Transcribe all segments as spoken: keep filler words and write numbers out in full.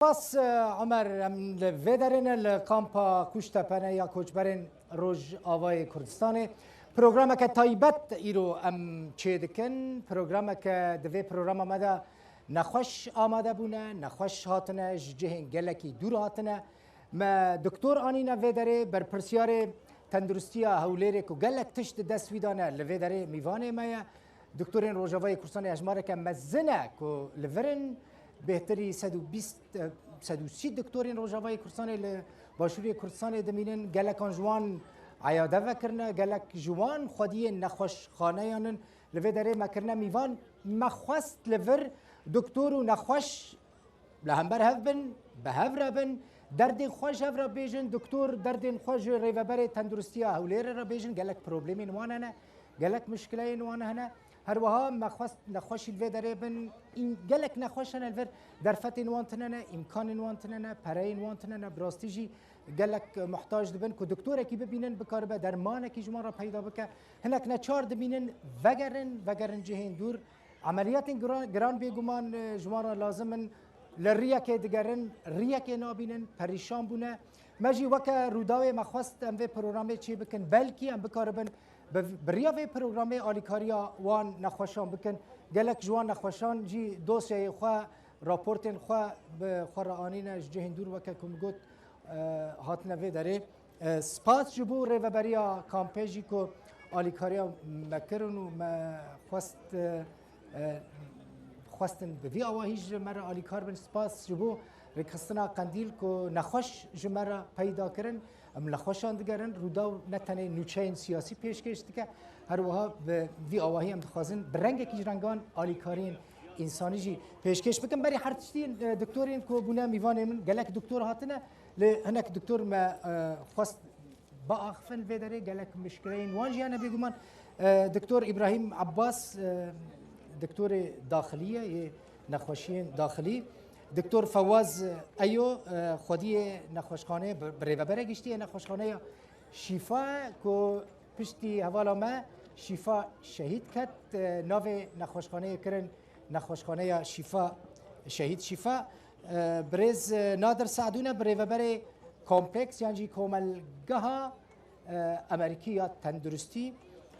Spas, e, Omer, em li vê derê ne, li kampa Kuştepe ne ya koçberên Rojavayê Kurdistanê. Programeke taybet îro em çêdikin. Programeke, di vê programa me de nexweş amade bûne, nexweş hatine, ji cihên gelekî dûr hatine. Me doktor anîne vê derê, berpirsyarê tenduristiya Hewlêrê ku gelek tişt di dest wî de ne, li vê derê mîvanê me ye. Doktorên Rojavayê Kurdistanê hejmareke mezin e ku li vir in, bêhtirî sed û bîst, e, sed û sî doktorên Rojavayê Kurdistanê li Başûrê Kurdistanê dimînin. Gelekan ji wan eyade vekirine, gelek ji wan xwediyên nexweşxaneyan in. Li vê derê me kirine mîvan, me xwest li vir doktor û nexweş li hember hev bin, bi hev re bin, derdên xwe ji hev re bêjin. Doktor derdên xwe ji rêveberê tenduristiya Hewlêrê re bêjin, gelek problemên wan hene, gelek mişkileyên wan hene. Her wiha me xwest nexweşî li vê derê bin, în-, gelek nexweş hene li vir, derfetên wan tune ne, îmkanên wan tune ne, pereyên wan tune ne, bi rastî jî gelek muhtac dibin ku doktorekî bibînin, bikaribe dermanekî ji wan re peyda bike. Hinek neçar dibînin, vegerin, vegerin cihên dûr. Emeliyatên giran, giran bêguman, e, ji wan re lazim in. Li riyekê digerin, riyekê nabînin, perîşan bûne. Me jî weke Rûdawê me xwest em vê programê çê bikin. Belkî em bikaribin bi, bi riya vê programê alîkariya wan nexweşan bikin. Gelek ji wan nexweşan jî dosyayê xwe, raportên xwe bi xwe re anîne ji cihên dûr, weke ku min got, e, hatine vê derê. E, spas ji bo rêveberiya kampê jî ku alîkariya me kirin û me xwest, e, e, xwestin bi vî awahî ji me re alîkar bin. Spas ji bo rêkxistina Qendîl ku nexweş ji me re peyda kirin. Em nexweşan digerin. Rûdaw ne tenê nûçeyên siyasî pêşkêş dike, her wiha bi vî awahî em dixwazin bi rengekî ji rengan alîkariyên însanî jî pêşkêş bikin. Berî her tiştî, e, doktorên ku bûne mîvanê min, gelek doktor hatine, lê hinek doktor me, e, xwest biaxifin vê derê, gelek mişkileyên wan jî hene bêguman. E, Doktor Îbrahîm Ebbas, e, doktorê daxilî ye, yê nexweşiyên daxilî. Doktor Fewaz Eyo, e, xwediyê nexweşxaneyê, bi, bi rêvebere giştî yê nexweşxaneya Şîfa ku piştî hevala me Şîfa Şehîd ket, e, navê nexweşxaneyê kirin Nexweşxaneya Şîfa, Şehîd Şîfa. E, birêz, e, Nadir Sadû ne, birêveberê Kompleks yan jî Komelgeha, e, Emerîkî ya Tenduristî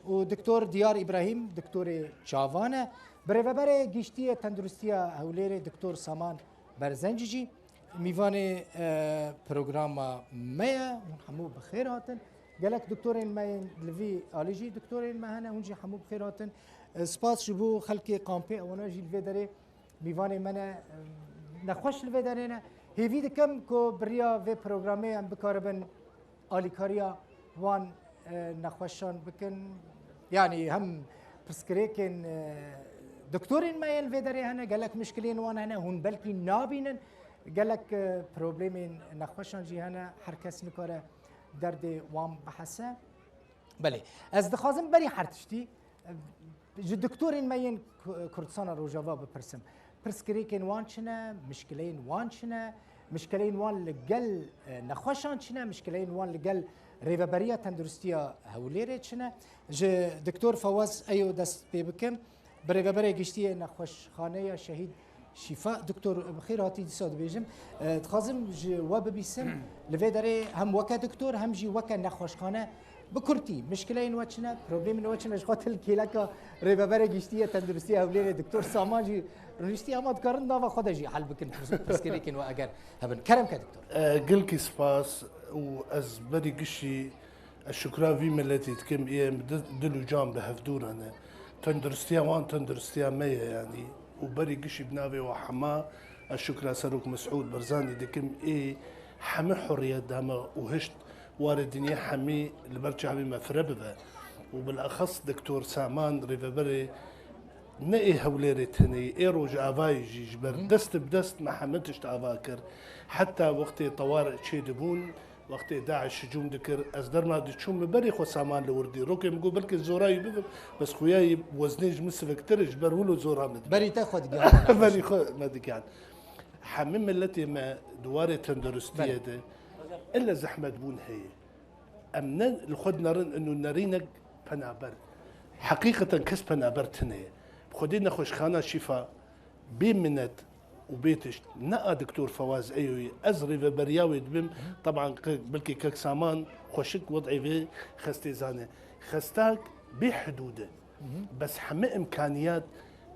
û Doktor Diyar Îbrahîm, doktorê çavan e. Birêveberê Giştî yê Tenduristiya Hewlêrê Doktor Saman Berzencî jî mîvanê, e, programa me ye. Hûn hemû bi xêr hatin. Gelek doktorên me yên li vî alî jî doktorên me hene, hûn jî hemû bi xêr hatin. E, spas ji bo xelkê kampê, ewana jî li vê derê mîvanê me ne, e, nexweş li vê derê ne. Hêvî dikim ku bi riya vê programê em bikaribin alîkariya wan, e, nexweşan bikin. Yanî hem pirsgirêkên, e, doktorên me yên vê derê hene, gelek mişkilên wan hene, hûn belkî nabînin. Gelek, e, problemên nexweşan jî hene, her kes nikare derdê wan bihese. Belê, ez dixwazim berî her tiştî, e, ji doktorên me yên Ku-, Kurdistana Rojava bipirsim. Pirsgirêkên wan çi ne? Mişkileyên wan çi ne? Mişkileyên wan li gel, e, nexweşan çi ne? Mişkileyên wan li gel Rêveberiya Tenduristiya Hewlêrê çi ne? Ji Doktor Fawaz Eyo dest pê bikim. Birêveberê Giştî yê Nexweşxaneya Şehîd Şîfa. Doktor, bi xêr hatî dîsa dibêjim. E, dixwazim ji we bibîsim. Li vê derê hem weke doktor hem jî weke nexweşxane bi kurtî, mişkileyên we çi ne, problemên we çi ne, ji xwe til kêleka Rêveberê Giştî yê Tenduristiya Hewlêrê Doktor Saman jî rûniştî, hema dikarin nava xwe de jî hel bikin pirs-, pirsgirêkên we eger hebin. Kerem ke doktor. E, gelkî spas û ez berî gişî ez şukra vî miletî dikim, ê em di-, dil û can bi hevdû re ne. Tenduristiya wan tenduristiya me ye yanî. Û berî gişî bi navê we hema ez şukra Serok Mesûd Barzanî dikim, ê hemî hurriyet da me û hişt warê dinyê hemî li ber çavê me fire bibe. Û bilexas Doktor Saman rêveberê ne ê Hewlêrê tenê, ê Rojavayê jî ji ber Hı hı. dest bi dest me hemî tişt ava kir. Heta wextê tewar çêdibûn, wextê DAIŞ hicûm dikir, ez derma diçûm, min berê xwe Saman li wir dî. Rokê min got, belkî zorayî bibim, bes xuyayî weznê ji min siviktir e, ji ber wilo zora min dibe. Berî te xwe digihand. Berî xwe me digihand. Hemî miletê me di warê tenduristiyê Belê. de ille zehmetbûn heye. Em ne li xwe dinerin û nerînek penaber. Heqîqeten kes penaber tune ye. Bi xwedê nexweşxana Şîfa bê minet û bê tişt. Ne a Doktor Fewaz Eyoyî, ez rêveberiya wê dibim. Teban ke-, belkî kek Saman xweşik wed'ê vê xestê zane. Xestak bê hidûd e. Bes hemî îmkaniyat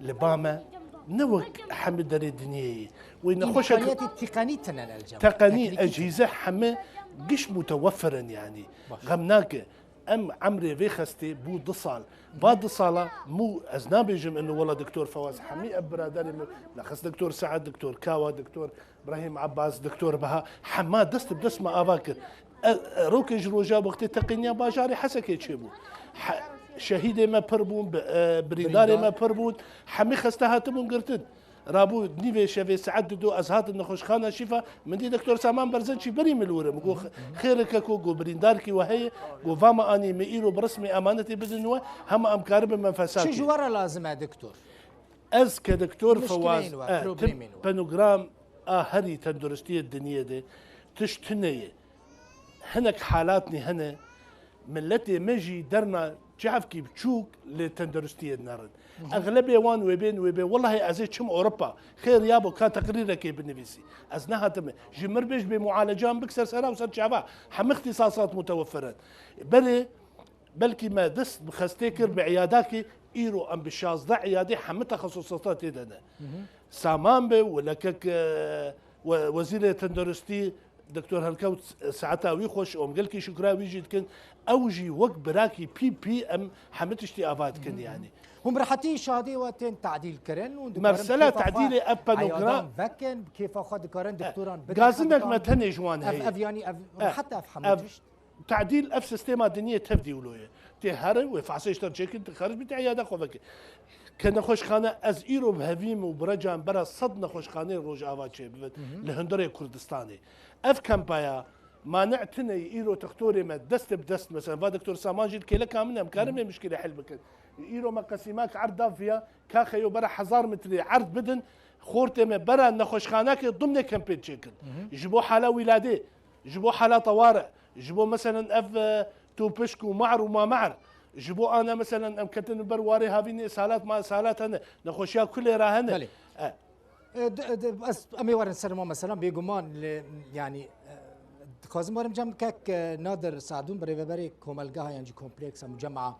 li ba me ne wek hemî derê dinyê ye. Wê nexweşek. Îmkaniyetê teqenî tine ne li cem. Teqenî, teknîkî tine. Ecîze hemî giş mutewefir in yanî. Baş. Xem nake. Em emrê vê xestê bû du sal. Va du sala mû ez nabêjim inu wela Doktor Fewaz hemî ev biraderê min, bilexis Doktor Sead, Doktor Kawa, Doktor Brahîm Abbas, Doktor Beha, hema dest bi dest me ava kir. E, e, rokê ji roja wextê teqîniya bajarê Hesekê çêbû. He, şehîdê me pir bûn, bi-, e, birîndarê me pir bûn, hemî xeste hatibûn girtin. Rabû nîvê şevê saet didu ez hatim nexweşxana Şîfa, min dî Doktor Saman Berzençî berî min li wir e. Min got, "Xêr e keko, got, birîndarkî we heye, got, va me anî, min îro bi resmî emanetê bidin we, hema em karibin menfesa." Çi ji we re lazim e, doktor? Ez ke Doktor Fewaz, e, tim-, penogram a herî tenduristiyê dinyê de tişt tune ye. Hinek halatnî hene, miletê me jî derna çavkî biçûk li tenduristiyê dinerin. Exlebê wan wê bên, wê bê. Wellahî ez ê çim Ewropa. Xêr ya bo ka teqrîrekê binivîsî. Ez nehatime. Ji mir bêj bê mualecan bik ser sera û ser çava. Hemî îxtîsasat mutewefir in. Berê belkî me dest bi xestê kir bi îyadakê, îro em bi şazdeh îyadê hemî texesusata tê de ne. Saman be, welekek, e, we-, wezîrê tenduristî, Doktor Helkewt, saeta wî xweş, em gelkî şukra wî jî dikin. Ew jî wek birakî pî pî em hemî tiştî ava dikin yanî. Hûn bi rehetî şadê we tên tadîl kirin û dikarin Mersela kêfa xwe tadîlê ev penogram eyadan vekin, bi kêfa xwe dikarin doktoran bidin. Gazinek me tenê ji wan heye. Ev, ev yanî ev rehet e, ev hemû tişt. Tadîl ev sistema dinyê tev dîwlo ye. Tê here wê fasê ji te çêkin, tu xerc bî, te îyada xwe veke. Ke nexweşxane, ez îro bi hevîm û bi recan bera sed nexweşxaneyê Rojava çêbibin li hundirê Kurdistanê. Ev kempaya mane tine ye, îro textorê me dest bi dest, mesela, va Doktor Saman jî kêleka min e, em karin vê mişkilê hel bikin. Îro me qesîmak erd da viya, ka xeyo bera hezar metrê erd bidin, xortê me bera nexweşxanekê dimnê kempê çêkin. Ji bo hala wîladê, ji bo hala teware, ji bo, meselen, ev, e, tûpişk û ma'r û mame'r, ji bo ana, meselen, em ketin ber warê havînê, îshalat ma îshalat hene, nexweşiya kulê re hene. Belê. E. E, d-, d-, ez, em ê werin ser ma, mesela, bêguman li, yanî, e, dixwazim werim cem kek, e, Nadir Sadûn, bi rêveberê komelgeha yan jî kompleksa mucema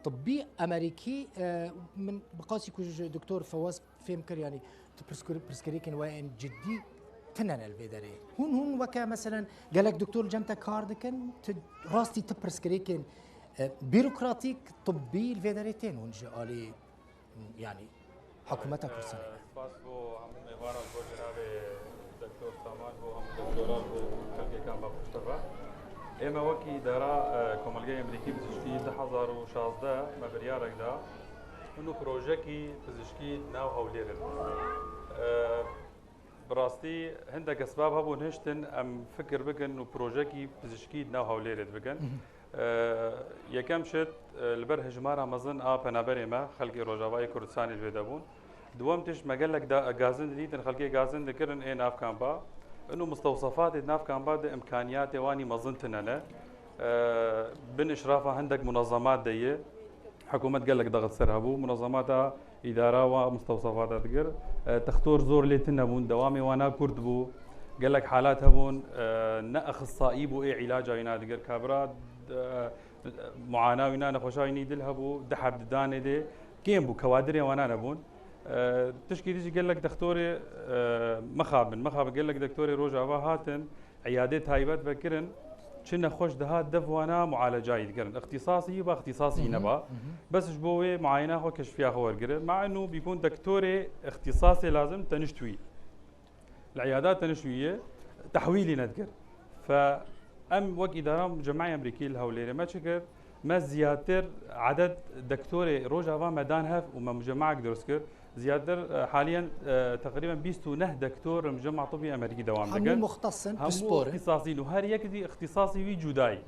tibbî Amerîkî, e, min bi qasî ku ji Doktor Fewaz fêm kir, yanî tu pirsgir-, pirsgirêkên we yên cidî tine ne li vê derê. Hûn, hûn weke, meselen, gelek doktor li cem te kar dikin, tu rastî tu pirsgirêkên, e, bîrokratîk, tibbî li vê derê tên hûn ji alî, yanî, hikûmeta Kurdistanê ne? Spas bo hemû mêvanan, bo cenabê Doktor Saman, bo hemû doktoran, bo xelkê kempa pişteva. Ême wekî îdara, e, Komelgeyê Amerîkî Pizîşkî du hezar û şazdeh me biryarek da. Û projekî pizîşkî di nav Hewlêrê de. E, bi rastî hindek esbab hebûn hiştin em fikir bikin û projekî pizîşkî di nav Hewlêrê de bikin. E, yekem şit, e, li ber hejmara mezin a penaberê me, xelkê Rojavayê Kurdistanê ji vê de bûn. Duwem tişt me gelek da, gazin didîtin, xelkê gazin dikirin ê nav kampa. Ino mistewsefatê di nav kampa de imkaniyatê wanî mezin tine ne. E, bin işrafa hindek munezemat de ye. Hikûmet gelek daxit ser hebû. Munezemata îdara wa mistewsefata dikir. E, textor zor lê tune bûn. Dewamê wana kurt bû. Gelek halat hebûn. E, ne exisayî bû ê îlaca wîna dikir. Kabira, e, muana wîna, nexweşa wînî dil hebû. Di heb didanê de kêm bû. Kewadirê wana nebûn. E, tişkî dî jî gelek textorê, e, mixabin. Mixabin gelek dektorê Rojava hatin. Îyadê taybet vekirin, çi nexweş dihat dev wana mualecayî dikirin. Îxtîsasî ba, îxtîsasî neba. Bes ji bo wê muayena xwe, keşfiya xwe wergire. Ma inu bîkûn dektorê îxtîsasê lazim tenişt wî. Li îyada tenişt wî ye, tehwîlî nedikir. Fe em wek îdara mucemeyê Amerîkî li Hewlêrê me çi kir? Me ziyadtir edet dektorê Rojava me dan hev û me mucemek dirust kir. Ziyadtir, e, haliyen, e, teqrîben bîst û neh dektor li Mucema Tibbî Amerîkî dewam dikin. Hemû muxtes in, pispor in. Hemû îxtîsasî in û her yek dî îxtîsasî wî cuda ye.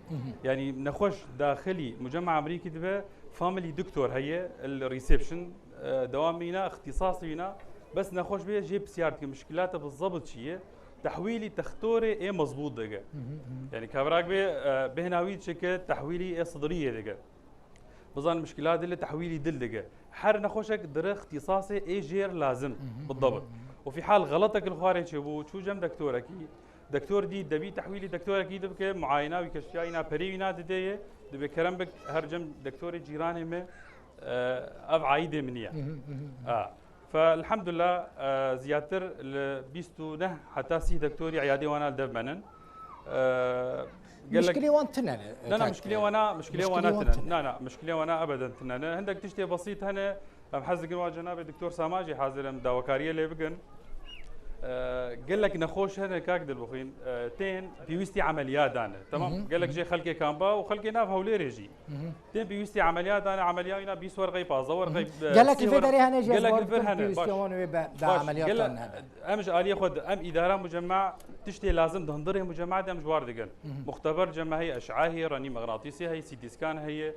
Yanî nexweş daxilî Mucema Amerîkî dibe, family doktor heye, li reception, e, dewam mîna, îxtîsasî wîna, bes nexweş bê jê pisyar dikin, mişkilate bi zebit çi ye, tehwîlî textorê ê mezbût dike. Yanî kavirak bê, e, bêhna wî çi ke tehwîlî ê sidriyê dike. Bizan mişkilatê li tehwîlî dil dike. Her nexweşek dire îxtîsasê ê jêr lazim, bidebit. وفي حال غلطك الخواري چه بو، چو جم دكتوركي، دكتور دي دبي تحويلي دكتوركي دبك معاينة وكشفيا إنا بري وإنا دديه، دبي كرم بك هر جم دكتور جيراني مي، آه، أف عايدة منيا. آه. فالحمد لله، آه، زياتر ل بيستو نه حتى سي دكتوري عيادي وانا الدب منن. آه، قال لك مشكلة وان تنن. لا، لا، مشكلة وانا، مشكلة وانا تنن. لا، لا، مشكلة وانا أبدًا تنن. عندك تشتي بسيط هنا، أم حزق وا جناب الدكتور ساماجي حاضر أم داوكارية لي بقن. آه، قال لك نخوش هنا كاك دلبخين، آه، تين بيوستي عمليات دانه. تمام؟ قال لك جي خلقي كامبا وخلقي ناف هولي ريجي. تين بيوستي عمليات دانه، عمليات هنا بيس ورقي بازا ورقي، آه، قال لك سي الفيدري هنا جي قال لك الفيدري هنا، باش. بيوستي وان وي با-، با باش. عمليات قال لك دانه. أمج آلية خد، أم إدارة مجمع، تشتي لازم دهندري مجمع ده أمج واردقن. مختبر جمع هي، أشعة هي، رنين مغناطيسي هي، سي تي سكان هي.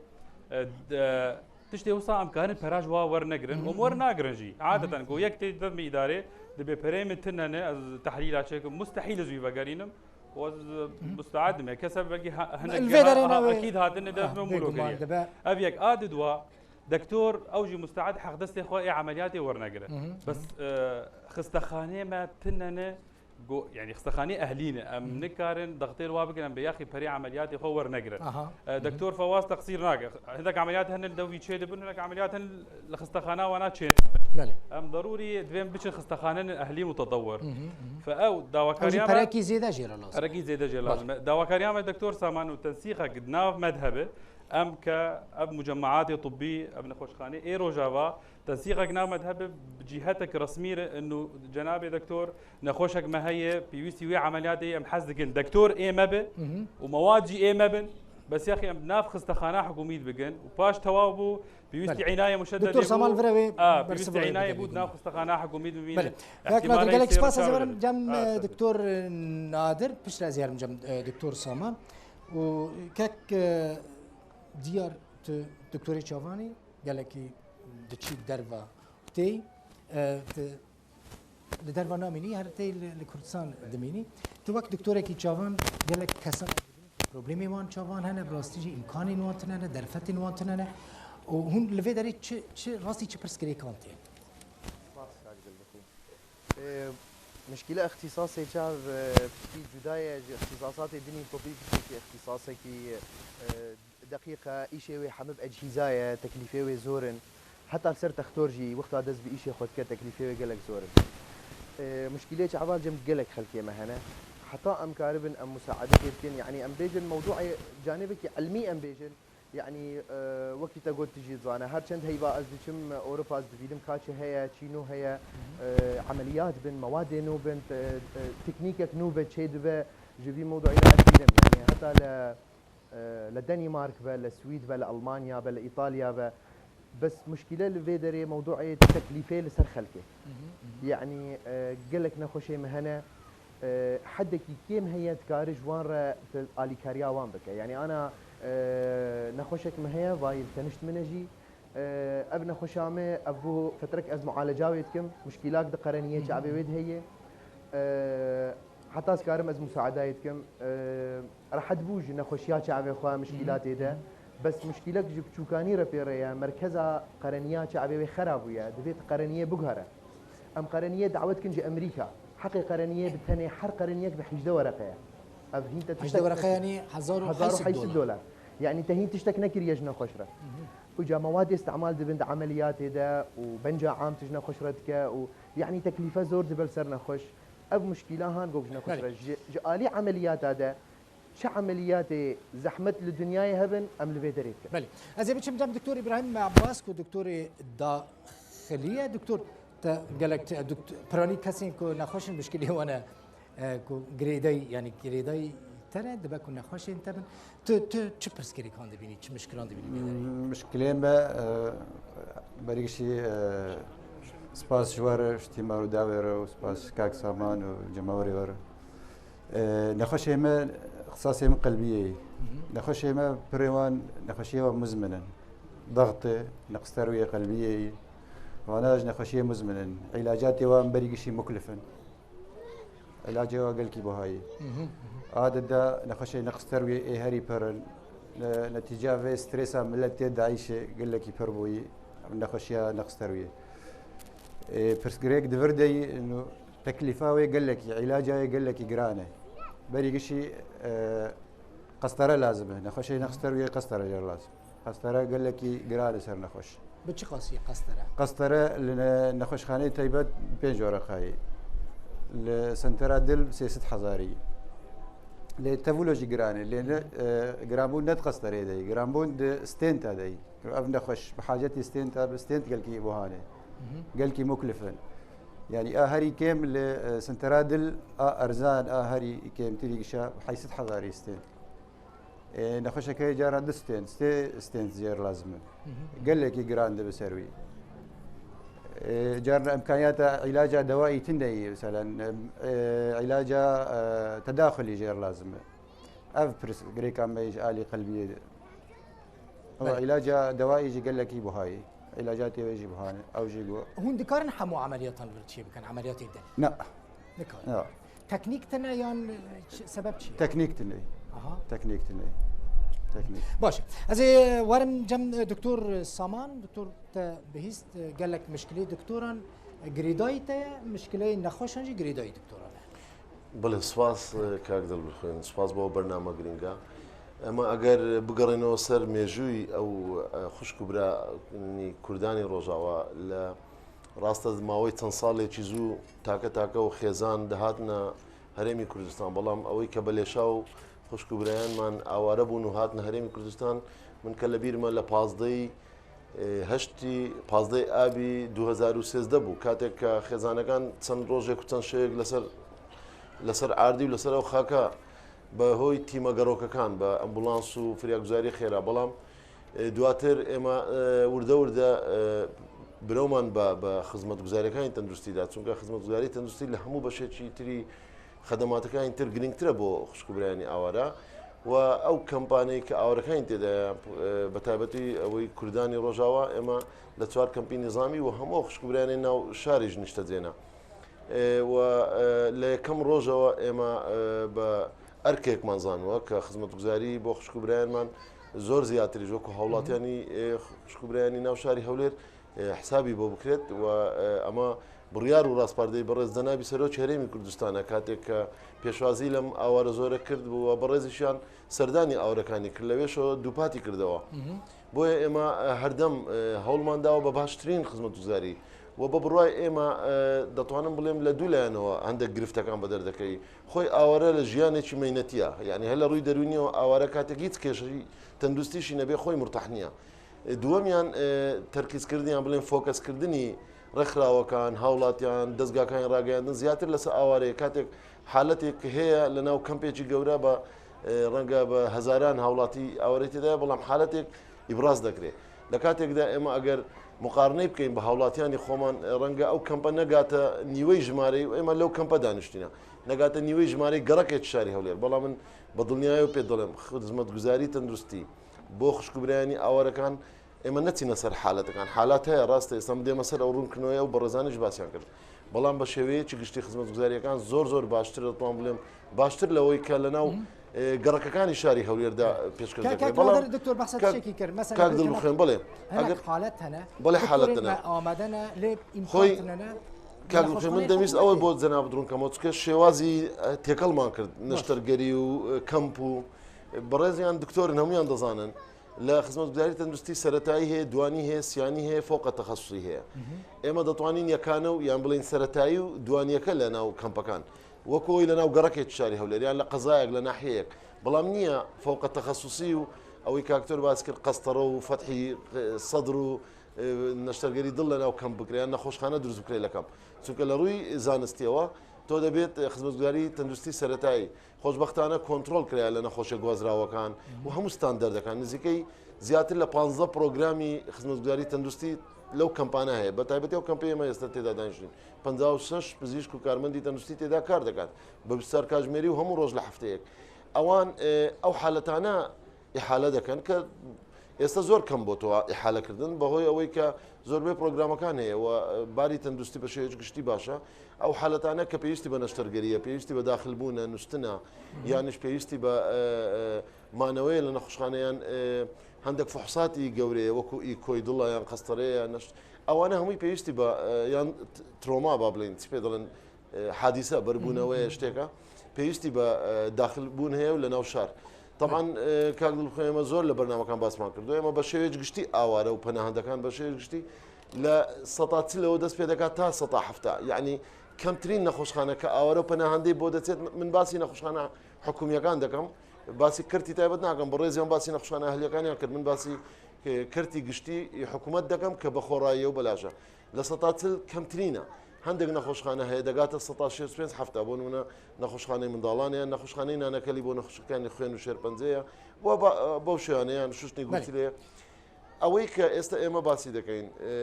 آه، د-، آه، تشتي وصا أمكان البراج وا ور نقرن، أم ور نقرن جي. عادة، قو يك تي دم إدارة، دبي بري من تننه، أز تحليل أشيك، مستحيل زوي بقرينم. وز مستعد ما كسب بلكي ه-، هنك الفيدري ها-، ها-، أكيد هاتن ده آه، ممولو بيقوم كريه. عندها. أبيك آدد وا، دكتور أوجي مستعد حق دستي خو إيه عملياتي ورنقرن. بس، آه، خستخانة ما تننه، قو-، يعني خستخانة أهلينه، أم نكارن دغتيل وابقن، أم بياخي بري عملياتي خو ورنقرن. آه، دكتور فواز تقصير ناقة. هندك عمليات هن الدوي تشيد بن، هناك عمليات هن لخستخانة وانا تشيد. بلي. أم ضروري دوين بچن خستخانة أهلي متطور. فأو داوا كارياما. أركي زيادة جيرا لازم. أركي زيادة جيرا لازم. داوا كارياما دكتور سامان وتنسيقك قد ناف مذهبه. أم كأب مجمعات طبي، أب نخوشخانة، إيرو جافا، تنسيقك نامت هبه بجهتك رسمية إنه جنابي دكتور نخوشك ما هي بيوستي وي عملياتي أم حزدكن دكتور إيه ما به ومواد جي إيه ما بن. بس يا أخي أم ناف خستخانة حكومية بقن وباش توابو بيوستي عناية مشددة دكتور سامان فريوي آه بيوستي عناية بود ناف خستخانة حكومية ببين بلي. فاك نادر قالك سباس زبرم جم آه، دكتور نادر بشرا زيارم جم آه، دكتور سامان وكاك آه، ديار ت-، دكتوري تشافاني قالك دتشي درفا تي آه، ت-، لدرفا ناميني هر تي ل-، لكردستان دميني تو وقت دكتوري كي تشافان قالك كسان بروبليمي وان تشافان هنا براستيجي إمكاني نوان تنانا درفتي نوان تنانا وهون لفي داري تش-، تش-، راستي تش برسكري كانتين سباس كاك دلبخو. إيه، مشكلة اختصاصي شاف، إيه، في جداية ج-، اختصاصات الدنيا طبي في اختصاصي كي، إيه، دقيقة إيشي وي حمب أجهزة تكليفي وي زورن. حتى لسر تختور جي وقت دز بإيشي خود كتكليفي وي قلق زورن. إيه، مشكلة شعبال جم قلق خلقي مهنة. حتى أم كاربن أم مساعدة يمكن، يعني أم بيجن موضوع جانبك علمي أم بيجن. يعني، آه، وەکی تە گوت تژی زانە، هەرچەند هەیوا ئەز دچم ئەوروپا ئەز دبینم کا چی هەیە، چی نو هەیە، آه، عملیات بن، موادێ نو بن، ت-، آه، تکنیکێک نو بە چێ دبە، ji vî mewduî re ez dibînim. Yani heta li, آه، لە دەنیمارک بە، لە سوید بە، لە ئەڵمانیا بە، لە ئیتالیا بە. Bes muşkîle li vê derê mewdûê teklîfê li ser xelkê. Yanî, e, gelek nexweşê me hene, e, hedekî kêm heye dikare ji wan re alîkariya wan bike. Yanî ana, e, nexweşek me heye, vayî li tenişt min e jî. E, ev nexweşa me, ev bû fetrek ez mualeca wê dikim, muşkîlak di qereniyê çavê wê de heye. E, heta ez karim ez musaedayê dikim. E, Rehet bû ji nexweşiya çavê xwe, mişkîlatê de. Bes mişkîlek ji biçûkanî re pê re ye, merkeza qereniya çavê wê xera bûye, divê tu qereniyê biguhere. Em qereniyê dawet kin ji Emerîka. Heqê qereniyê bi tenê her qereniyek bi hejdeh wereqe ye. Ev hîn te hejdeh wereqe yanî hezar û heyşt sed dolar. Yanî te hîn tiştek nekiriye ji nexweş re. Uca mewadê îstimal dibin di emeliyatê de û benca am tu ji nexweş re dike û yanî teklîfe zor dibe li ser nexweş. Ev muşkîla han gok ji nexweş re. Ji, ji alî emeliyata de Çi emeliyatê zehmet li dinyayê hebin, em li vê derê dikin. Belê. Ez ê biçim dem Doktor Îbrahîm Ebbas ku doktorê daxilî ye. Doktor, te gelek te, dokt-, piranî kesên ku nexweş in, muşkilê wan e, e, ku girêdayî, yanî girêdayî te ne, dibe ku nexweşên te bin. Tu, tu çi pirsgirêkan dibînî, çi muşkilan dibînî vê derê? Hmm, muşkilê me, e, berî gişî, e, spas ji we re, ji tîma Rûdawê re û spas ji kak Saman û cemawerê we re. E, nexweşê me, ixtisasê min qelbiyê ye. Nexweşê me pirê wan, nexweşiyê wan muzmin in. Daxt e, neqis terwiyê qelbiyê ye. Vana ji nexweşiyê muzmin in. Îlacatê wan berî gişî muklif in. Îlacê wan gelkî buha ye. Adeta nexweşê neqis terwiyê ê herî pir in. Ne-, netîca vê stresa milet tê dayîşê gelekî pir bûyî. Nexweşiya neqis terwiyê. Ê, pirsgirêk di vir de yî, no, teklîfa wê gelekî, îlaca wê gelekî giran e. Berî gişî, e, qestere lazim e. Nexweşeyê nexster wê qestere jê lazim. Qestere gelekî giran e ser nexweş. Bi çi qasî qestere? Qestere li ne-, nexweşxaneyê taybet pênc wereqayî. Li sentera dil sê sed hezarî. Lê tevûlo jî giran e. Lê ne, e, giranbûn ne di qesterê de yî. Giranbûn di stênta de yî. Ev nexweş bi hacetî stênta, bi stênt gelkî buhane. Gelkî muklif in. Yanî a herî kêm li, e, sentera dil a erzan, a herî kêmtirî gişa heyşt sed hezarî stênt. E, nexweşeke caran du stênt, sê stênt jê re lazim in. Gelekî giran dibe ser wî. E, caran imkaniyata îlaca dewaî tune yî, meselen, e, îlaca, e, tedaxulî jê re lazim e. Ev pirsgirêka me ji alî qelbiyê de. Ew Belê. îlaca dewaî jî gelekî buha yî. Îlacatê wê jî buha ne. Ew jî got. Hûn dikarin hemû emeliyatan li vir çêbikin, emeliyatê dil? Ne. Nikarin. Ya. Teknîk tune yan çi, sebeb çi ye? Teknîk tune. Aha. Teknîk tune. Teknîk. Baş e. Ez ê werim cem, e, Doktor Saman. Doktor, te bihîst, e, gelek mişkilê doktoran, e, girêdayî te ye, mişkileyê nexweşan jî girêdayî doktoran e. Belê, spas, e, kak Dilbirxwîn. Spas bo bername girînga. Ema eger bigerîneve ser mêjûyî ew, e, xwişk û biranî Kurdanî Rojawa, li rast e mawê çend salekî zû take take û xêzan dihatine Herêmî Kurdistan. Belam ewê ke bi lêşa û xwişk û birayan man aware bûn û hatine Herêmî Kurdistan, min ke li bîr me li pazdehî, e, heştî, pazdehê abî du hezar û sêzdeh bû. Katek ke xêzanekan çend rojek û çend şevek li ser, li ser erdî û li ser ew xaka bi hoy tîma gerokekan, bi ambulans û firyaguzarî xêra. Belam, e, duatir êma, e, wirde wirde, e, birewman bi, bi xizmetguzariyekanên tenduristî de. Çunke xizmetguzarî tenduristî li hemû beşekî tirî xedematekanên tir girîngtir e bo xwişk û birayanî aware. Û ew kampanê ke awarekanên tê de, e, bi taybetî ewê Kurdanî Rojawa, êma li çar kampî nîzamî û hemû xwişk û birayanên nav şarê jî niştecê ne. E, û, e, li yekem rojewa êma, e, bi erkekman zanîwe ke xizmetguzarî bo xwişk û birayanman zor ziyatirî ji wekû hewlatiyanî, e, xwişk û birayanî nav şarî Hewlêr, e, hesabî bo bikiret û, e, ema biryar û raspardeyî berêz Cenabî Serokê Herêmî Kurdistan e, katek ke pêşwazî lem aware zore kir û berêzîşan serdanî awarekanî kir, lewêşo dûpatî kirdewa. Boye êma, e, herdem, e, hewlman dawa bi baştirîn xizmetguzarî. We bi birway êma, e, detwanim bilêm li dû layanê we hindek giriftekan bi derdekeyî. Xwey aware li jiyanekî meynetî ya. Yanî hele rûy derûnî û aware katek hîç kêşî tenduristî jî nebê xwey murtah nîya. E, duwemiyan, e, terkîzkirdin yan bilên fokuskirdinî rêkxirawekan, hawlatiyan, dezgakan ragihandin ziyatir li ser awareyê. Katek haletêk heye li nav kempekî gewre be, e, renge bi hezaran hawlatî awarê tê de ye, belam haletêk îbraz dekirê. Li katek de êma eger muqarneyê bikeyin bi hawlatiyanî xweman, e, renge ew kempe negate nîwey jimareyî û êma lew kempe daniştîne. Negate nîwey jimareyî gerekê şarî Hewlêr. Belam min bi dilniyayê pê dilim, xizmetguzarî tenduristî, bo xwişk û birayanî awarekan ême neçîne ser haletekan. Halat heye, rast e, êsta em dême ser ew rûnkirinê û berêzanê jî basiyan kir. Belam bi şêweyekî giştî xizmetguzariyekan zor zor baştir e, ditonim bilêm baştir le wê ke li nav, e, gerekekanî şarî Hewlêr de pêşkêş Ka-, dikire. Kak Belam Nadir, Doktor behsa Kak, tiştekî kir. Mesela Kak Dilbirxwîn, belê. Hinek Eger halet hene. Belê halet Doktorên hene. me amade ne, lê Xwey, imkan tine ne. Kak Dilbirxwîn, min demîst ew bo cenab dirûn kema, çike şêwazî, e, têkelman kir. Neştergerî û, e, kamp û, e, berêziyan doktorên hemûyan dizanin. Li xizmetguzarî tenduristî seretayî heye, duanî heye, siyanî heye, fewqa texesusî heye. Ême detwanîn yekane û yan bilên seretayî û duaniyeke li nav kampekan. Wekû wê li nav gerekê şarî Hewlêr, yan li qezayek, li nahiyeyek. Belam niye fewqa texesusî û ewî ke doktor bas kir, qestere û fethî, e, sedr û, e, neştergerî dil li nav kamp bikire, yan nexweşxane dirust bikire li kamp. Çunke li rûyî zanistiyewa, to debêt, e, xizmetguzarî tenduristî seretayî. Xweşbextane kontrol kiraya li nexweşe guhezrawekan û hemû standardekan. Nizîkey ziyadtir li panzdeh programî xizmetguzarî tenduristî lew kempane heye. Bi taybetî ew kempê ême êsta tê de daniştîn. Pêncî û şeş pizîşk û karmendî tenduristî tê de kar dikin. Bi bîst çar kajmerî û hemû roj li hefteyek. Ewan, e, ew haletane îhale dikin ke ئێستا زۆر کەم بۆتەوە ئیحالەکردن، بەهۆی ئەوەی کە زۆربەی پرۆگرامەکان هەیە و باری تەندروستی بە شێوەیەکی گشتی باشە. ئەو حالەتانە کە پێویستی بە نەشتەرگەریە، پێویستی بە داخلبوونە، نووستنە، یانیش پێویستی بە، ئە، ئە، مانەوەیە لە نەخۆشخانەیان، ئە، هەندێک فحوساتی گەورەیە، وەکو ئیکۆی دڵە یان قەستەرەیە یان نەشت-، ئەوانە هەمووی پێویستی بە، ئە، یان ت-، ترۆما با بڵێن، چی پێ دەڵێن، ئە، حادیسە، بەربوونەوەیە، شتێکە، پێویستی بە، ئە، داخلبوون هەیە و لە ناو شار. طبعاً، ئە، کاک دڵخۆ، ئێمە زۆر لە بەرنامەکان باسمان کردو، ئێمە بە شێوەیەک گشتی ئاوارە و پەناهەندەکان بە شێوەیەک گشتی لە سەتا چلەوە دەست پێ دەکات تا سەتا حەفتا، یعنی کەمترین نەخۆشخانە کە ئاوارە و پەناهەندەی بۆ دەچێت. من باسی نەخۆشخانە حکومیەکان دەکەم، باسی کەرتی تایبەت ناکەم، بەڕێزیان باسی نەخۆشخانە ئەهلیەکانیان کرد، من باسی، ئە، کەرتی گشتی حکوومەت دەکەم کە بە خۆڕاییە و بەلاشە. لە سەتا چل کەمترینە. هەندێک نەخۆشخانە هەیە دەگاتە سەتا شێست و پێنج حەفتا، بۆ نمونە نەخۆشخانەی منداڵانەیە، نەخۆشخانەی نانەکەلی بۆ نەخۆشەکانی خوێن و شێرپەنجەیە و بە-، بەو شێوانەیان شوشتنی گورچی لێ. ئەوەی کە ئێستا ئێمە باسی دەکەین، ئێ،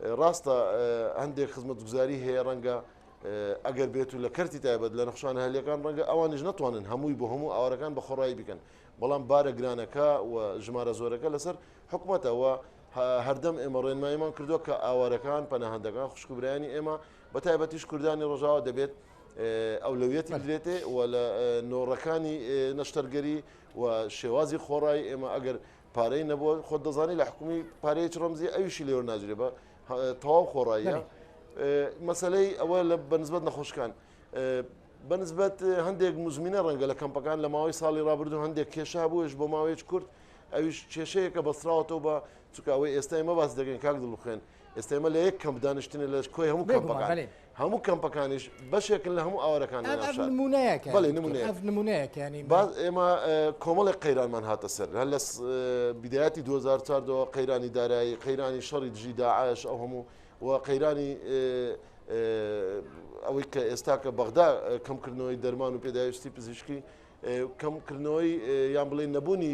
ئێ، ڕاستە، ئێ، هەندێک خزمەتگوزاری هەیە، ڕەنگە، ئێ، ئەگەر بێت و لە کەرتی تایبەت لە نەخۆشخانە ئەهلیەکان، ڕەنگە ئەوانیش نەتوانن هەمووی بۆ هەموو ئاوارەکان بە خۆڕایی بکەن، بەڵام بارە گرانەکە و ژمارە زۆرەکە لەسەر حکومەتە و هە-، هەردەم ئێمە ڕێنماییمان کردووە کە ئاوارەکان، پەناهەندەکان، خوشک و برایانی ئێمە، بە تایبەتیش کوردانی ڕۆژاوا دەبێت، ئێ، ئەولەویەتی بدرێتێ و لە، ئێ، نۆڕەکانی، ئێ، نەشتەرگەری و شێوازی خۆڕایی ئێمە ئەگەر پارەی نەبووە، خۆت دەزانی لە حکومی پارەیەکی ڕەمزی ئەویشی لێوە ناگیرێ بە، ها، تەواو خۆڕاییە. ئێ، مەسەلەی ئەوە لە بەنسبەت نەخۆشکان. ئێ، بەنسبەت، ئێ، هەندێک مزمینە ڕەنگە لە کەمپەکان لە ماوەی ساڵی ڕابردوو هەندێک کێشە هەبوو، ئێش بۆ ماوەیەکی کورت، ئەویش کێشەیەکە بەستراوەتەوە بە، چونکە ئەوەی ئێستا ئێمە باس دەکەین، کاک دڵخوێن، ئێستا ئێمە لە یەک کەمپ دانیشتنە لە کۆی هەموو کەمپەکان. بێگومان، بەڵێ. هەموو کەمپەکانیش بەشێکن لە هەموو ئاوارەکان لە ئەم، ئەم ناوچە. نمونەیەکە، بەڵێ، نمونەیە. ئەم نمونەیەکە، یعنی باز ئێمە، ئێ، کۆمەڵێک قەیرانمان هاتە سەر. هەر لە س-، ئێ، بدایەتی دوو هەزار و چواردەوە قەیرانی دارایی، قەیرانی شەڕی دژی داعش، ئەو هەموو و قەیرانی، ئێ، ئێ، ئەوەی کە ئێستا کە بەغدا، ئێ، کەمکردنەوەی دەرمان و پێداویستی پزیشکی، ئێ، کەمکردنەوەی، ئێ، یان بڵێن نەبوونی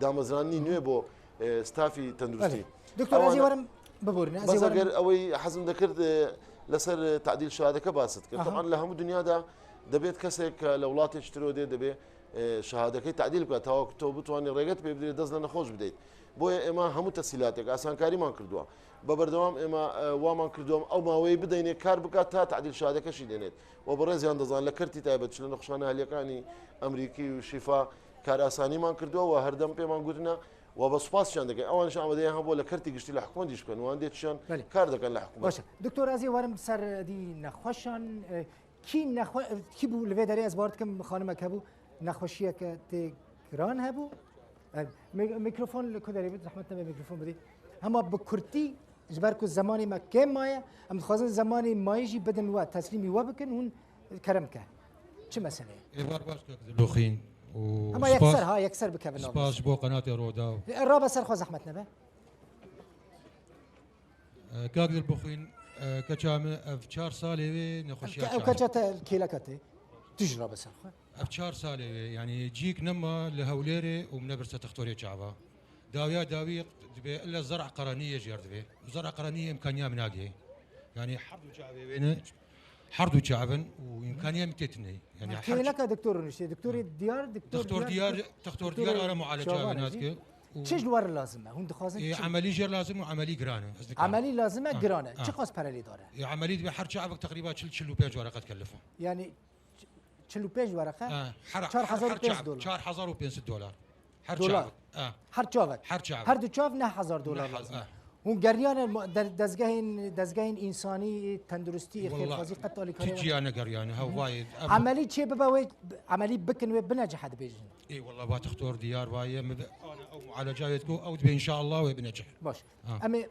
دامەزرانی نوێ بۆ، ئێ، ستافی تەندروستی. بەڵێ. دکتۆر، ئەزی ئەوانە وەرم ببورنە، ئەزی بەس وەرم. ئەگەر ئەوەی حەزم دەکرد، ئێ، لەسەر تعدیل شهادەکە باست کرد. ئەها. طبعاً لە هەموو دنیادا دەبێت کەسێک کە لە وڵاتێکی ترەوە دێت دەبێ، ئێ، شهادەکەی تعدیل بکات، تاوەکو تۆ بتوانانی ڕێگەت پێ بدرێت دەست لە نەخۆش بدەیت. بۆیە ئێمە هەموو تەسهیلاتێک ئاسانکاریمان کردووە. بە بەردەوام ئێمە، ئێ، وامان کردووە ئەو ماوەی بدەینێ کار بکات تا تعدیل شهادەکەشی دێنێت. و بەڕێزیان دەزان لە کەرتی تایبەت چ لە نەخۆشخانە ئەهلیەکانی ئەمریکی و شیفا کارئاسانیمان کردووە و هەردەم پێمان گوتنە و بە سوپاسیان دەکەین. ئەوانش ئامادەیان هەبووە لە کەرتی گشتی لە حکومەتیش بکەن، وان دێت چیان بەڵێ. کار دەکەن لە حکومەت. باشە. دکتۆر، ئەزی وەرم سەر دی نەخۆشان، ئێ، کî nexwe-, kî bû li vê derê, ez bawer dikim xanimeke bû, nexweşiyeke tê giran hebû. E, mî-, mîkrofon li ku derê bit, zehmet nebe mîkrofon bidî. Hema bi kurtî, ji ber ku zemanê me kêm maye, em dixwazin zemanê mayî jî bidin we, teslîmî we bikin, hûn kerem ke. Çi mesele ye? Êvar baş kek Dildoxîn û Hema spas, yekser ha, yekser bikevin spas navê. Ji bo qenatê Rodaw. E, rabe ser xwe, zehmet nebe. E, kak Dilbixwîn, e, keça min ev çar salê wê nexweşiya Ev ke-, ew çav. Keça te kêleka te. Tu jî rabe ser xwe. Ev çar salê wê, yanî cîk nema li Hewlêrê û min nebirse textorê çava. Dawiya dawî dibê ille zer'a qeraniyê jêr divê. Û zer'a qeraniyê îmkaniya min nagê. Yanî herdu çavê wê ne, herdu çavin û îmkaniya min tê tune. Yanî her Kêleka doktor rûniştê. Doktorê diyar, doktor Doktor diyar, diyar, doktor doktor diyar ara mualeca çavan wê e jî. Nadike. Û Çi ji wer lazim e? Hûn dixwazin Ê, çi? Emelî jê lazim û emelî giran e. Ez dikarim. Emelî lazim e, Ha, giran e. ha. Çi qas perelê dare? Ê, emelî dibe her çavek teqrîba çil, çil û pênc wereqe dikelife. Yani ç-, çil û pênc wereqe? Ha, her, Çar hezar û pênc sed dolar. Çar hezar û pênc sed dolar. Her Dolar. çavek. Ha. Her çavek? Her çavek. Her du çav neh hezar dolar Neh hez-, lazim e. ha. Hûn geriyane ma-, de-, dezgehên, dezgehên însanî, tenduristî, Wallah, xêrxwazî qet alîkariyê tu wan? Ciya negeriyane, hew vayê, ev Emelî çê bibe wê, emelî bikin wê binece dibêjin. Ê, wallah, va textor diyar vayê, min ve-, ana ew mualeca wê diko, ew dibe înşaallah wê binece. Baş. Ha. Em ê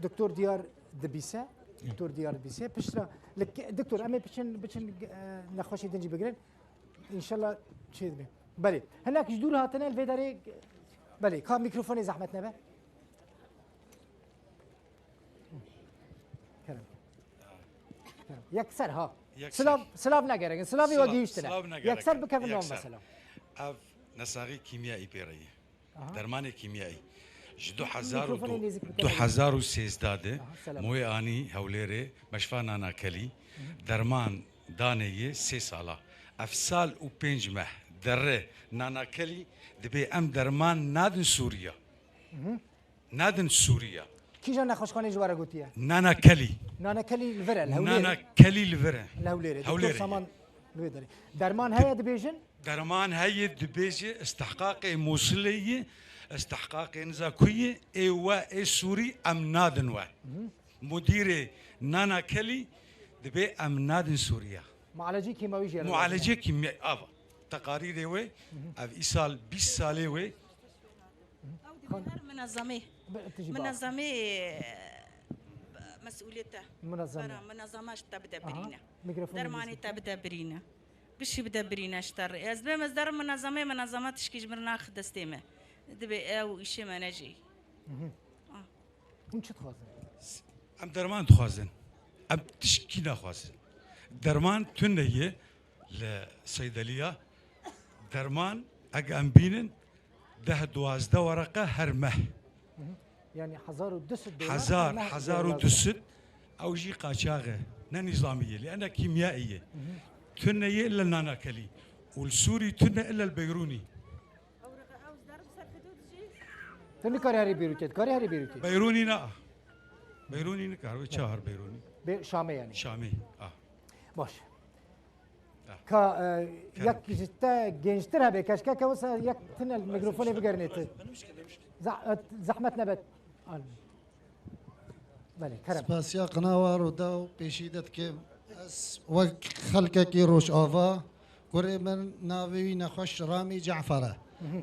doktor diyar dibîse, Hı. Doktor diyar dibîse, piştre, li ke-, doktor, em ê biçin, biçin, e, nexweşê din jî bigirin. Înşallah çê dibe. Belê. Hinek ji dûr hatine li vê derê, belê, ka mîkrofonê zehmet nebe. Kerem. Kerem. Yekser ha. Yekser. Silav, silav negerek in. Silavê we Silav, gihîştine. silav negerek in. Yekser bikevin nava Yekser. mesela. Ev nesaxî kîmyayî pê re ye. Aha. Dermanê kîmyayî. Ji du hezar û du, Mîkrofonê nêzik bike. du hezar û sêzdeh de Aha, selam. Moyê anî Hewlêrê Meşfa Nana Kelî. Hı hı. Derman danê yê sê sala. Ev sal û pênc meh dere Nana Kelî dibê em derman nadin Sûriya. Nadin Sûriya. Kîjan nexweşxanê ji we re gotiye? Nana Kelî. Nana Kelî li vir e, li Hewlêrê. Nana Kelî li vir e. Li Hewlêrê. Hewlêrê. Doktor Saman li wê derê. Derman heye dibêjin? Derman heye dibêje istihqaqê Mûsilê ye, istihqaqê niza ku ye, ê we ê Sûrî em nadin we. Mudîrê Nana Kelî dibê em nadin Sûriya. Mualecê kîmawî jê re lazim e. Mualecê kîmya-, ava. Teqarîrê wê, ev îsal bîst salê wê. Ew dibê her minezemê. Bi, tu jî bak. Minezemê, e, mesûliyet e. Minezeme. Bera, minezeme ji te bide Aha, birîne. Mikrofon Dermanê te bide birîne. Bişî bide birîne ji te re. Ez dibêm ez derim minezemê, minezeme tişkî ji min naxi destê me. Dibê ew îşê me ne jî. Ah. Hûn çi dixwazin? Em derman dixwazin. Em tişkî naxwazin. Derman tune ye li seydeliya. Derman eg em bînin deh duwazdeh wereqe her meh. Yani hezar û du sed dolar Hezar, her meh hezar û du sed, ew jî qaçax e. Ne nîzamî ye, lê ene kîmyayî ye. Tune ye li Nana Kelî. Û li Sûrî tune ille li Beyrûnî. Tu nikarî herî Beyrûtê, dikarî herî Beyrûtê. Beyrûnî ne. Beyrûnî nikar, wê çawa her Beyrûnî? Bê Şamê yani. Şamê, ah. Baş. Ah. Ka e, Kerem. Yek ji te gençtir hebe, keşke ke wisa yek tine mikrofonê bigerînê tu. Za- e, Zehmet nebet. Al. Belê, kerem. Spasiya qinawa Rûdaw pêşî de dikim. Ez wek xelkekî Rojava, kurê min navê wî nexweş Ramî Cafer e.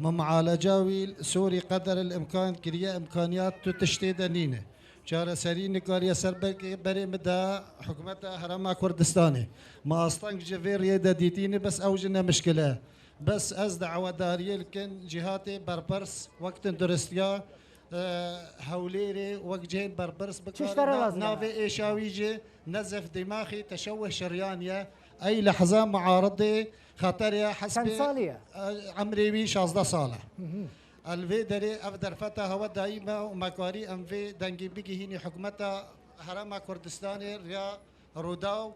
Min mualeca wî Sûrî qeder el imkan kiriye, imkaniyat tu tiştê de nîne. Çareserî nikariye ser ber-, berê min de hikûmeta Herêma Kurdistanê. Me asteng ji vê riyê de dîtîne, bes ew jî ne mişkil e. Bes ez dawedariyê li kin cîhatê berpirs wek tenduristiya e, Hewlêrê wek cihên berpirs bikare. Çi ji te re na-, lazim e? Navê êşa wî jî nezef dîmaxî teşewih şeriyaniye. Ey lehza muaridê xeterê hesbê Çend salî ye? e, emrê wî şazdeh sal e. Li vê derê ev derfeta hewe dayî me û me karî em vê dengê bigihînî hikûmeta Herêma Kurdistanê riya Rûdaw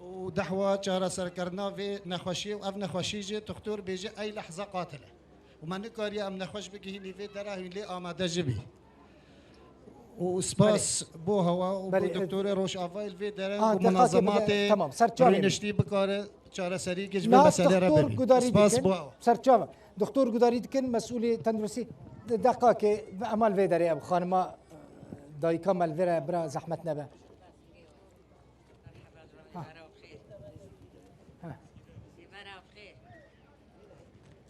û dehwa çareserkirina vê nexweşiyê û ev nexweşî jî dixtor bêje ey lehza qatil e. Û me nikariye em nexweş bigihînî vê dera hûn lê amade jî bî. Û spas bo hewa û bo doktorê Rojavayê li vê dere û munazematê rûniştî bikare çareserî giş vê meselê re bibî. Spas bo hewa. Serçava. Doktor gudarî dikin, mesûlê tenduristî. Deqakê, ema li vê derê ev xanima dayika me li vê re bira zehmet nebe.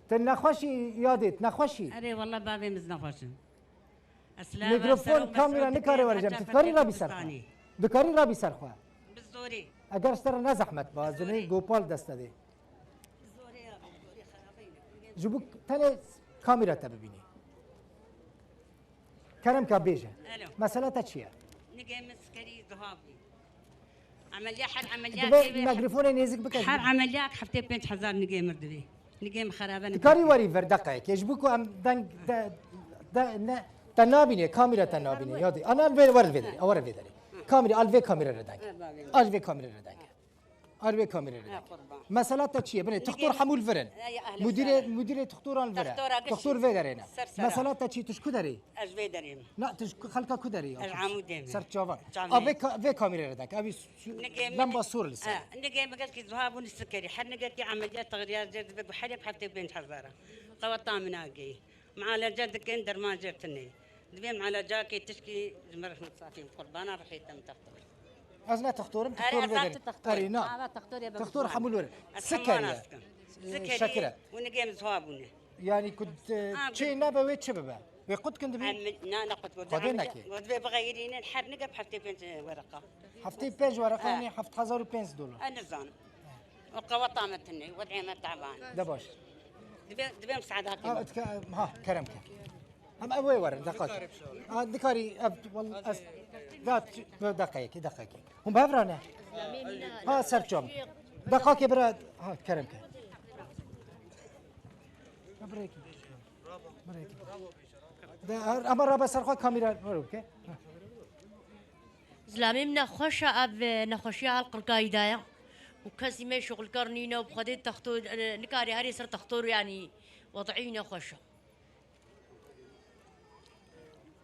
Te nexweşî yadê, tu nexweşî? Erê wele bavê min zî nexweş in. Mikrofon, kamera nikare wercem. Tu dikarî rabî ser xwe. Dikarî rabî ser xwe. Bi zorê. Eger ji te re ne zehmet ba, ez dinê gopal dest te dê. Bi zorê ya, bi zorê xerabe ye. Ji bo tenê kamera te bibînî. Kerem ka bêje. Alo. Mesela te çi ye? Nigê min sikerî duha bû. Emeliyat her emeliyat Divê mikrofona nêzik bike. Her emeliyat heftê pênc hezar nigê mir divê. Nigê min xerabe ne. Dikarî werî ver deqeyekê. Ji bo ku em deng de, de ne te nabîne, kamera te nabîne. Yadî. Ana ver ver vê derê. Awar vê derê. Kamera al vê kamera re deng. Al vê kamera re deng. Arvê kamîrê re. He, qurban. Mesela te çi ye? Binê, tixtor hemû li vir in. Mudîrê, mudîrê tixtoran li vir e. Tixtor vê derê ne. Mesela te çi, tu ji ku derê? Ez vê derê me. Na, tu ji ku, xelka ku derê? Ez Amûdê me. Ser çavan. A vê ka-, vê kamîrê re dek. Evî su-, lemba sor li ser. Nigê me gelkî zuha bûn sikerî. Her nigekî emeliyat tixriya jê dibe guherê bi heftê pênc hezar e. Qeweta min ageyî. Mialeca dikin, derman jê tune. Divê mialecakê tişkî ji me re safî, qurbana rihê te min textor. Ez ne textorim, textor vê derê. Erê na. Textor hemû li were. Sikeriye. Şekire. Û nigê min zuha bûne. Yani ku çê nebe wê çi bibe? Wê qut kin dibî? Na, ne qut bû. Xwedê neke. Divê bixeyirînin her nige bi heftê pênc wereqa. Heftê pênc wereqa yani heft hezar û pênc dolar. Ez nizanim. Qeweta me tune, wed'ê me teban. De baş. Divê, divê misaada kî. Ha, kerem ke. Em ev wê werin, deqakê. Ha, dikarî, ev, wal-, ez, da, deqayekî, deqayekî. Hûn bi hev re ne? Ha, serçam. Deqakê bira, ha, kerem ke. Ha, birayekî. Birayekî. De, her, ama rabe ser xwe kamera, were ke. Ha. Zilamê min nexweş e, ev, e, nexweşiya hal qirkayî daye û kesî me şixulkar nîne û bi Xwedê textor, e, nikarê herê ser textor, yanî wed'î nexweş e.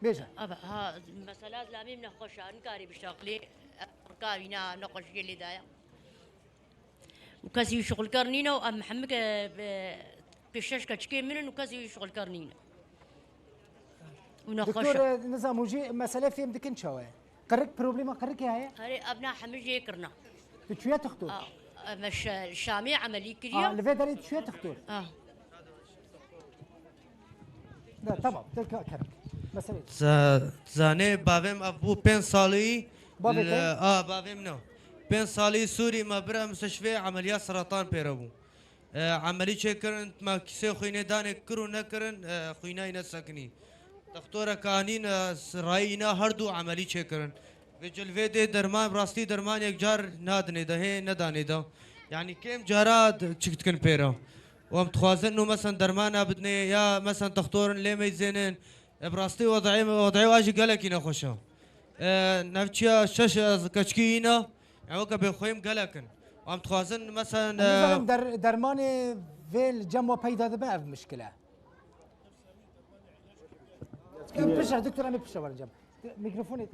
Bêje. Ava, ha, mesela zilamê min nexweş e, nikarî bişaqilê, ev qurka wîna nexweşiyê lê daye. Û kesî wî şixulker nîne û em hemik, e, e, pêşeş keçikê min in û kesî wî şixulker nîne. Û nexweş Doktor, e. e, nizam û jî mesele fêm dikin çawa ye? Qirik, problema qirikê heye? Herê ev na hemî jê kirina. Tu çûye tixtor? A, em şe-, Şamê emelî Ah, kiriye. li vê derê tu çûye tixtor? Ah. Ne, tamam, te ka-, kerem. Mesele. Za-, zanê bavê min ev bû pênc salî. Bavê li- te? A, bavê min e. Pênc salî Sûrî me bira mistişfê emeliya seratan pêre bû. E, emelî çêkirin, me kisê xwînê danê kir û nekirin, e, xwînayî nesekinî. Dextorek anîn, e, s-, rayî îna her du emelî çêkirin. Vê cilvê dê derman, rastî derman yek car nadinê de, hê nedanê de. Yani kêm cara d-, çik dikin pêra. Û em dixwazin nû mesen dermana bidinê ya mesen dextorin lê meyzênin. E, bi rastî wedayê, wedayê wa jî gelekî nexweş e. E, navçiya şeş, e, keçkî îna, e, weke bêxweyim gelek in. Em dixwazin mesen, e, Nizanim der-, dermanê vê li cem we peyda dibe ev mişkil e. Em pişe, doktor, em ê pişe werin cem. Mikrofonê.